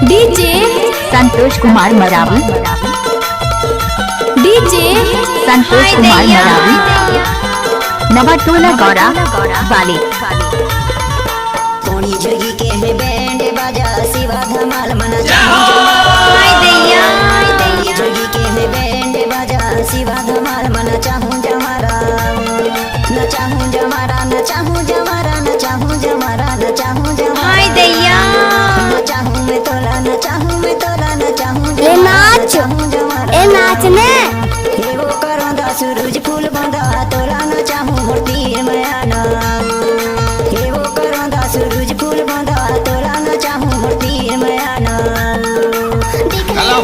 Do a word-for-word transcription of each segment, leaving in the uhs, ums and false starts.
DJ Santosh Kumar Maravi, DJ Santosh Kumar Maravi, नवा टोला गौरा वाले। कोनी झुरगी के है बैंड बाजा, शिवा धमाल मना चाहूं जमारा। हाय दैया। कोनी झुरगी के है बैंड बाजा, शिवा धमाल मना चाहूं जमारा। नचाहूं जमारा, नचाहूं जमारा, नचाहूं जमारा, नचाहूं जमारा। हाय दैया। नचाहूं मैं तोला, नचाहूं मैं तोला, नचाहूं ए जमारा, नाच, नचाहूं जमारा। ए नाच ने। हे वो करोंदा सुरुज फूल बोंदा, तोला नचाहूं मोर तीर में आना। हे वो करोंदा सुरुज फूल बोंदा, तोला नचाहूं मोर तीर में आना। हेलो,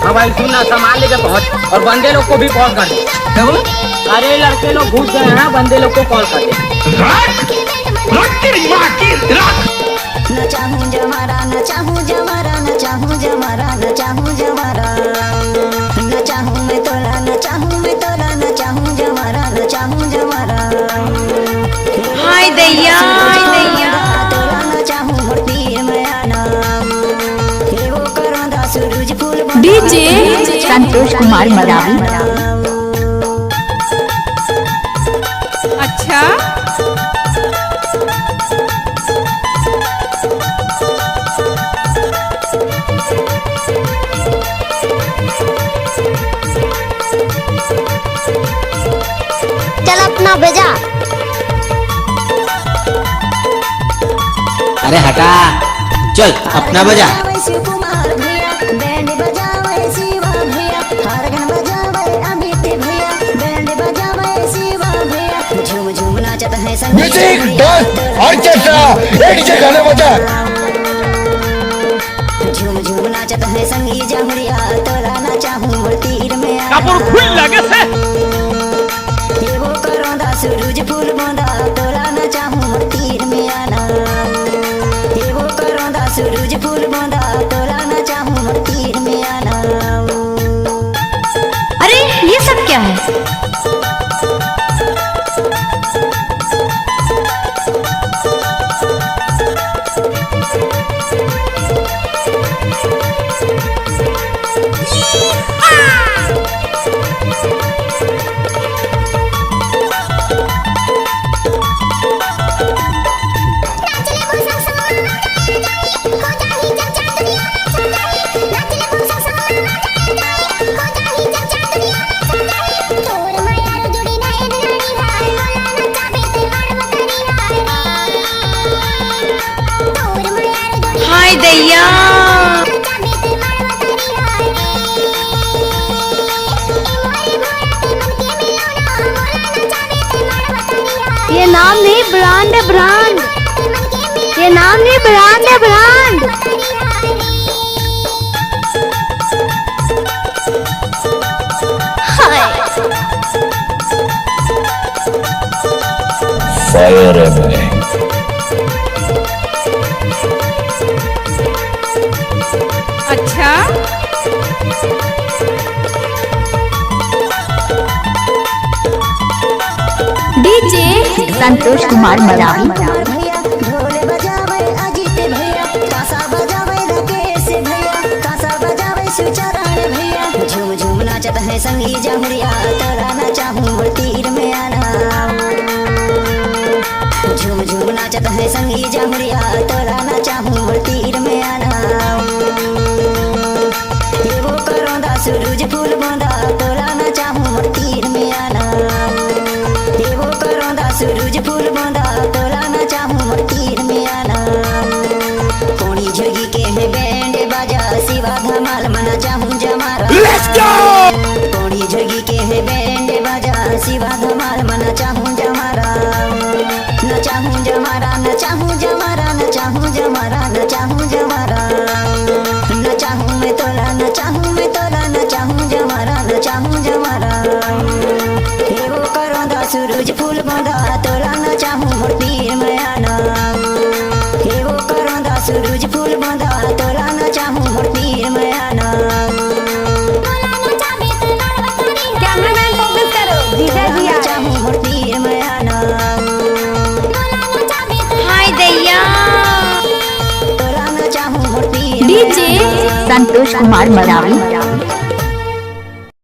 मोबाइल सुनना, सामान लेके पहुंच और बंदे लोग को भी कॉल कर दे। क्या बोला? अरे लड़के लोग घुस गए हैं, बंदे लोग को कॉल कर दे। रख! रख तेरी माँ की, रख! नचाहूं जमारा, नचाहूं जमारा, नचाहूं जमारा, नचाहूं जमारा। नचाहूं मैं तोला, नचाहूं मैं तोला, नचाहूं जमारा, नचाहूं जमारा। हाय दैया, हाय दैया। तोला नचाहूं मोर तीर में आना। हे वो करोंदा सुरुज फूल बोंदा, डीजे संतोष कुमार मरावी। अच्छा। चल अपना बजा। अरे हटा, चल अपना बजा। शिव कुमार भैया, बैंड बजावे शिवा भैया, हारगन बजावे अमित भैया, बैंड बजावे शिवा भैया। झूम झूम नाचत है संगीत music dance orchestra, ए डीजे गाना बजा। झूम झूम नाचत है संगी जहुरिया, तोला नचाहूं मोर तीर में आना। कपूर फूल लगे से। ये वो करोंदा सुरुज फूल बोंदा, तोला नचाहूं मोर तीर में आना। ये वो करोंदा सुरुज फूल बोंदा, तोला नचाहूं मोर तीर में आना। अरे, ये सब क्या है? हाय दैया। ये नाम नहीं, ब्रांड है, ब्रांड। ये नाम नहीं, ब्रांड है, ब्रांड। हाय। फायर है मैं। अच्छा। डीजे संतोष कुमार मरावी। भैया ढोल बजावे अजीत भैया, ताशा बजावे राकेश भैया, ताशा बजावे सुचरण भैया। झूम झूम नाचत है संगी जहुरिया, तोला नचाहूं मोर तीर में आना। झूम झूम नाचत है संगी जहुरिया, तोला नचाहूं मोर तीर में आना। ये वो करोंदा सुरुज फूल बोंदा, तोला नचाहूं मोर तीर में आना। ये वो करोंदा सुरुज फूल बोंदा, तोला नचाहूं मोर तीर में आना। कोनी झुरगी के है बैंड बाजा, शिवा धमाल मना चाहूं जमारा। Let's go! कोनी झुरगी के है बैंड बाजा, शिवा धमाल मना चाहूं जमारा। नचाहूं जमारा, नचाहूं जमारा, नचाहूं जमारा, नचाहूं जमारा। नचाहूं मैं तोला, नचाहूं मैं तोला, नचाहूं जमारा, नचाहूं जमारा। हे वो करोंदा सुरुज फूल बोंदा, तोला नचाहूं मोर तीर में आना। हे वो करोंदा सुरुज फूल बोंदा, तोला नचाहूं मोर तीर में आना। कैमरामैन फोकस करो, जीजा जी आ। नचाहूं मोर तीर में आना। हाय दैया। डीजे संतोष कुमार मरावी।